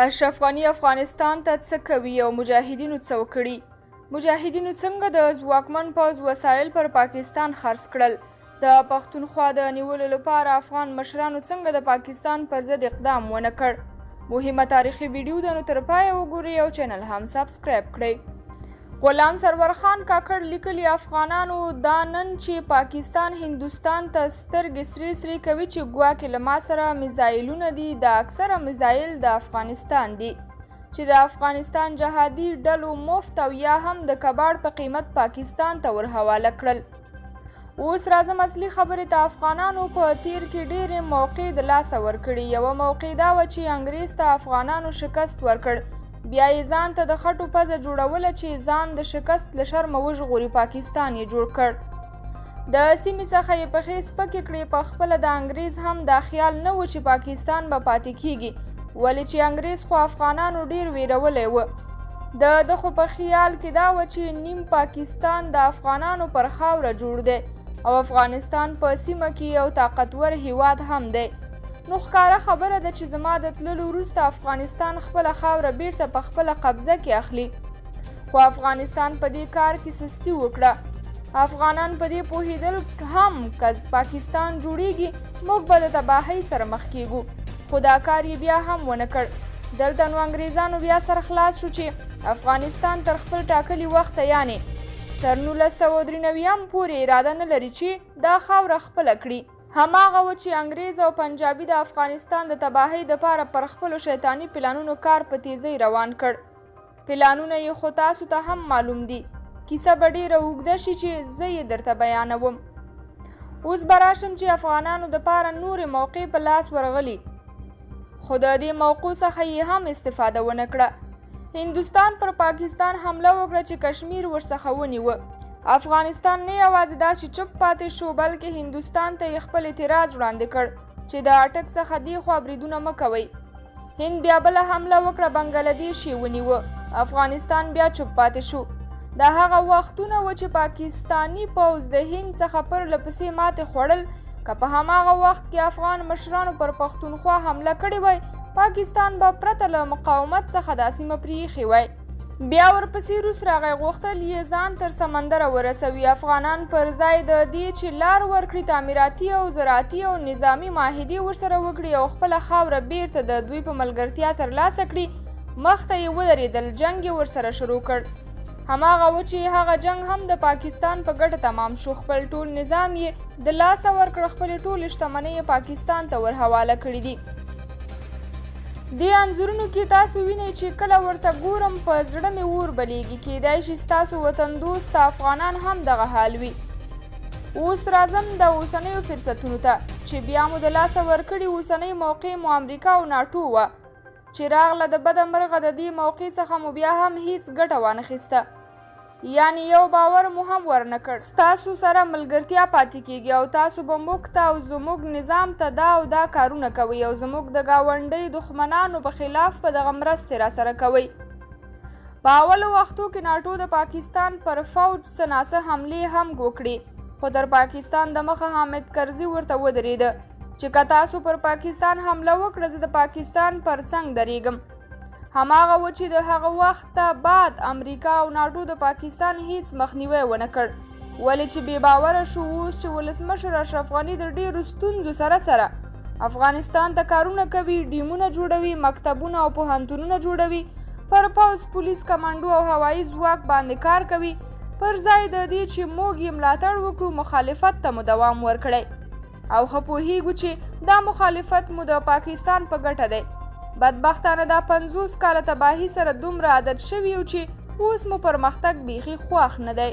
اشرف غني افغانستان ته څه کوي او مجاهدینو څه وکړي؟ مجاهدینو څنګه د ځواکمن پوځ وسایل پر پاکستان خرڅ کړل؟ د پښتونخوا د نیولو لپاره افغان مشرانو څنګه د پاکستان پر ضد اقدام ونه کړ؟ مهمه تاریخي ویډیو ده، نو تر پایه وګورئ او چینل هم سبسکرایب کړئ. غلام سرور خان کاکړ لیکلي، افغانانو دا نن چې پاکستان هندوستان ته سترګې سرې سرې کوي چې ګواکې له ما سره میزایلونه دي، دا اکثره میزایل د افغانستان دي چې د افغانستان جهادي ډلو مفت او یا هم د کباړ په قیمت پاکستان ته ورحواله کړل. اوس راځم اصلي خبرې ته. افغانانو په تیر کې ډېرې موقع د لاسه ورکړي. یوه موقع دا وه چې انګریز ته افغانانو شکست ورکړ، بیا یې ځان ته د خټو پزه جوړوله چې ځان د شکست له شرمه وژغوري، پاکستان یې جوړ کړ. د سیمې څخه یې پښې سپکې کړې. په خپله د انګریز هم دا خیال نه و چې پاکستان به پاتې کیږي، ولې چې انګریز خو افغانانو ډیر ویرولی و. د ده خو په خیال کې دا وه چې نیم پاکستان د افغانانو پر خاوره جوړ دی او افغانستان په سیمه کې یو طاقتور هیواد هم دی، نو ښکاره خبره ده چې زما د تللو وروسته افغانستان خپله خاوره بیرته په خپله قبضه کې اخلي. خو افغانستان په دې کار کې سستي وکړه. افغانان په دې پوهېدل هم که پاکستان جوړیږي موږ به د تباهۍ سره مخ کیږو، خو دا کار یې بیا هم ونه کړ. دلته نو انګریزانو بیا سر خلاص شو چې افغانستان تر خپل ټاکلي وخته، یعنې تر 1993 پورې اراده نه لري چې دا خاوره خپله کړي. هماغه و چې انګریز او پنجابي د افغانستان د تباهۍ دپاره پر خپلو شیطاني پلانونو کار په تیزۍ روان کړ. پلانونه یې خو تاسو ته هم معلوم دي، کیسه به ډیره اوږده شي چې زه یې درته بیانوم. اوس به راشم چې افغانانو دپاره نورې موقع په لاس ورغلي، خو د دې موقع څخه یې هم استفاده ونه کړه. هندوستان پر پاکستان حمله وکړه چې کشمیر ورڅخه ونیوه. افغانستان نه یوازې دا چې چوپ پاتې شو، بلکې هندوستان ته یې خپل اعتراض وړاندې کړ چې د اټک څخه دې خوا بریدونه مه کوئ. هند بیا بله حمله وکړه، بنګلادیش یې ونیوه. افغانستان بیا چوپ پاتې شو. دا هغه وختونه و چې پاکستاني پوځ د هند څخه پرله پسې ماتې خوړل. که په هماغه وخت کې افغان مشرانو پر پښتونخوا حمله کړې وای، پاکستان به پرته له مقاومت څخه دا سیمه پرې ایښې وای. بیا ورپسې روس راغی، غوښتل یې ځان تر سمندره ورسوي. افغانان پر ځای د دې چې لار ورکړي، تعمیراتي او زراعتي او نظامي معاهدې ورسره وکړي او خپله خاوره بیرته د دوی په ملګرتیا ترلاسه کړي، مخته یې ودرېدل، جنګ یې ورسره شروع کړ. هماغه و چې هغه جنګ هم د پاکستان په ګټه تمام شو. خپل ټول نظام یې د لاسه ورکړ، خپلې ټولې شتمنۍ یې پاکستان ته ورحواله کړې دي. دې انځورونو کې تاسو وینئ چې کله ورته ګورم په زړه مې اور بلیږي. کیدای شي ستاسو وطن دوسته افغانان هم دغه حال وي. اوس راځم د اوسنیو فرصتونو ته چې بیا مو د لاسه ورکړي. اوسنۍ موقع مو امریکا او ناټو وه چې راغله. د بده مرغه د دې موقع څخه مو بیا هم هیڅ ګټه وانخیسته، یعنی یو باور مو هم ورنه کړ. ستاسو سره ملګرتیا پاتې کیږي او تاسو به موږ ته او زموږ نظام ته دا او دا کارونه کوئ او زموږ د ګاونډۍ دښمنانو په خلاف به دغه مرستې راسره کوئ. په اولو وختو کې ناټو د پاکستان پر فوج څه ناڅه حملې هم وکړې، خو تر پاکستان د مخه حامد کرزي ورته ودرېده چې که تاسو پر پاکستان حمله وکړه، زه د پاکستان پر څنګ درېږم. هماغه و چې د هغه وخته بعد امریکا او ناټو د پاکستان هیڅ مخنیوی ونه کړ، ولې چې بې باوره شو. اوس چې ولسمشر اشرف غني د ډیرو ستونزو سره سره افغانستان ته کارونه کوي، ډیمونه جوړوي، مکتبونه او پوهنتونونه جوړوي، پر پوځ، پولیس، کمانډو او هوایي ځواک باندې کار کوي، پر ځای د دې چې موږ یې ملاتړ وکړو، مخالفت ته مو دوام ورکړی او ښه پوهیږو چې دا مخالفت مو د پاکستان په ګټه دی. بدبختانه دا 50 کاله تباهي سره دومره عادت شوي یو چې اوس مو پرمختګ بیخي خوښ نه دی.